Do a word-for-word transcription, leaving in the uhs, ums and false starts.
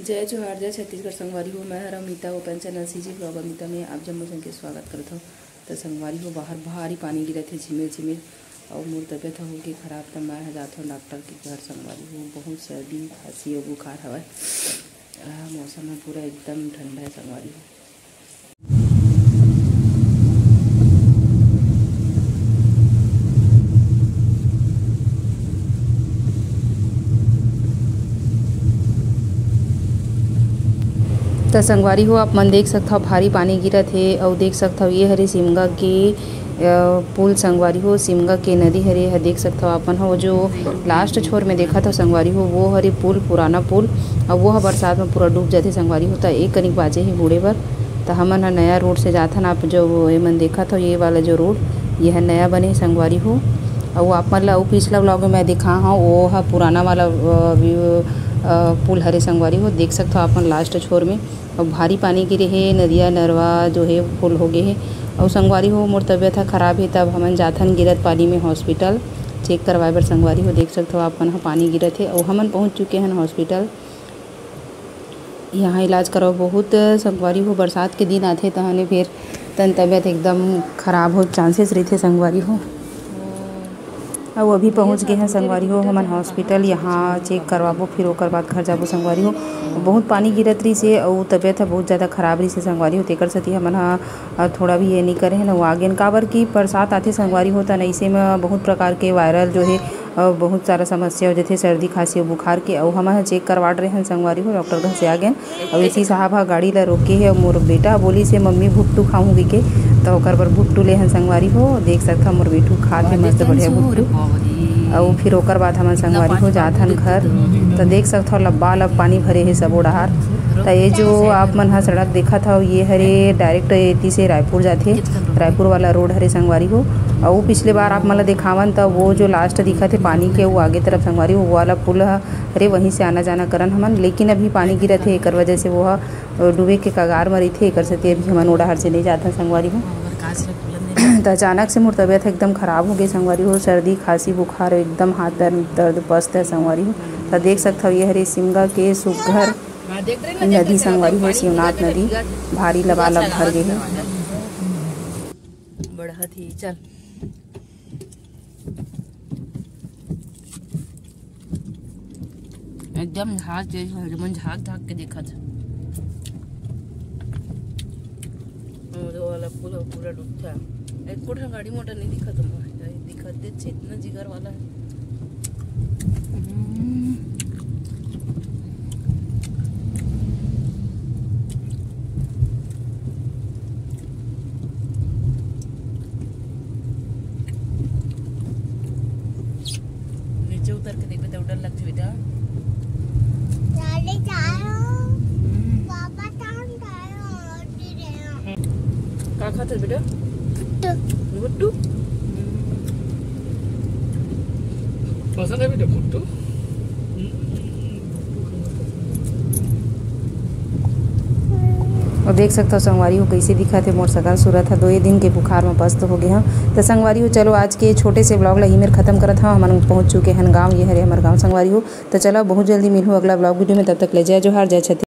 जय जोहार, जय छत्तीसगढ़ संगवारी हो। मैं हर अमिता, वो पेंशन एलसीजी ब्लॉग अमिता में आप जम्मो झन के स्वागत करत हूँ। तो संगवारी हो, बाहर भारी पानी गिरत हे, झिमिर झिमिर, और मोर तबियत हो गई खराब, तो मैं ह जात हूँ डॉक्टर के घर संगवारी हो। बहुत सर्दी, खांसी और बुखार हवय। आ, मौसम ह पूरा एकदम ठंडा है संगवारी हो। त संगवारी हो, आप मन देख सकथव, भारी पानी गिरत हे। अउ देख सकथव, ये हरे सिमगा के, अ, पुल संगवारी हो, सिमगा के नदी हरे। यह देख सकथव आप मन हो, जो लास्ट छोर में देखत हो संगवारी हो, वो हरे पुल, पुराना पुल। अउ वो ह बरसात में पूरा डूब जाथे संगवारी हो। त एक कनिक बाजे हे बूड़े बर, त हमन ह नया रोड से जाथन। आप जो ये मन देखत हो, ये वाला जो रोड, ये ह नया बने हे संगवारी हो। अउ आप मन ला अउ पिछला व्लॉग में मैं देखा हूँ, वो ह पुराना वाला, अ, व्यू, अ, पुल हरे संगवारी हो। देख सकथव आप मन लास्ट छोर में, अउ भारी पानी गिरे हे, नदिया नरवा जो हे फुल हो गे हे। अउ संगवारी हो, मोर तबियत ह खराब हे, तब हमन जाथन गिरत पानी में हॉस्पिटल चेक करवाए बर संगवारी हो। देख सकथव आप मन ह, पानी गिरत हे अउ हमन पहुँच चुके हन हॉस्पिटल। यहाँ इलाज करव बहुत संगवारी हो, बरसात के दिन आथे तहने फिर तन तबियत एकदम खराब हो चांसेस रहिथे संगवारी हो। अउ अभी पहुँच गे हन संगवारी हो हमन हॉस्पिटल, यहाँ चेक करवाबो, फिर ओकर बाद घर जाबो संगवारी हो। बहुत पानी गिरत रहिस हे अउ तबियत ह बहुत ज़्यादा खराब रहिस हे संगवारी हो, तेकर सेती हमन ह, अ, थोड़ा भी ये नहीं करे हन अउ आ गेन, काबर कि बरसात आथे संगवारी हो, त अइसे में बहुत प्रकार के वायरल जो हे, अ, बहुत सारा समस्या हो जथे, सर्दी, खांसी अउ बुखार के। अउ हमन ह चेक करवात रहे हन संगवारी हो, डॉक्टर घर से आ गेन। अउ इसी साहब ह गाड़ी ला रोके हे अउ मोर बेटा ह बोलिस हे, "मम्मी भुट्टू खाहूँ," कहिके। त ओकर बर भुट्टू ले हन संगवारी हो। देख सकथव मोर बेटू खात हे मस्त बढ़िया भुट्टू। अउ फिर ओकर बाद हमन संगवारी हो जात हन घर। त देख सकथव लब्बा लब पानी भरे हे सबो डहार। त ये जो आप मन ह सड़क देखत हव, ये हरे डायरेक्ट एती से रायपुर जाथे, रायपुर वाला रोड हरे संगवारी हो। अउ पिछले बार आप मन ला देखावन त वो जो लास्ट दिखत हे पानी के, वो आगे तरफ संगवारी हो, वो वाला पुल ह हरे, वहीं से आना जाना करन हमन, लेकिन अभी पानी गिरत हे, एकर वजह से वो ह डूबे के कगार म रहिथे, एकर सेती अभी हमन ओ डहार से नइ जाथन संगवारी हो। त अचानक से मोर तबियत एकदम खराब हो गे संगवारी हो, सर्दी, खांसी, बुखार, एकदम हाथ पैर में दर्द, पस्त हे संगवारी हो। त देख सकथव, ये हरे सिमगा के सुग्घर नदी संगवारी हो, शिवनाथ नदी भारी लबालब भर गे हे। बढ़त ही चल। एकदम झाग जैसे हर मन झाग झाग के देखत हे। वो वाला पूरा, पूरा डूबता है। एक कोठा गाड़ी मोटर नहीं दिखत हे, दिखत दे चेतना जिगर वाला है। हम्म। नीचे उतर के देखबे त डर लगथे बेटा। चाले चारो, हम्म। पापा टांग चारो, और गिरे। का खात हस बेटा? भुट्टू। भुट्टू? पसंद है बेटा भुट्टू? अउ देख सकथव संगवारी हो, कइसे दिखत हे मोर सकल सूरत ह। दो ये दिन के बुखार म पस्त हो गे हंव। त संगवारी हो, चलो आज के छोटे से व्लॉग ला इही मेर खत्म करत हंव। हमन पहुंच चुके हन गांव, ये हरे हमर गांव संगवारी हो। त चलो बहुत जल्दी मिलहूं अगला व्लॉग वीडियो में, तब तक ले जय जोहार, जय छत्तीसगढ़।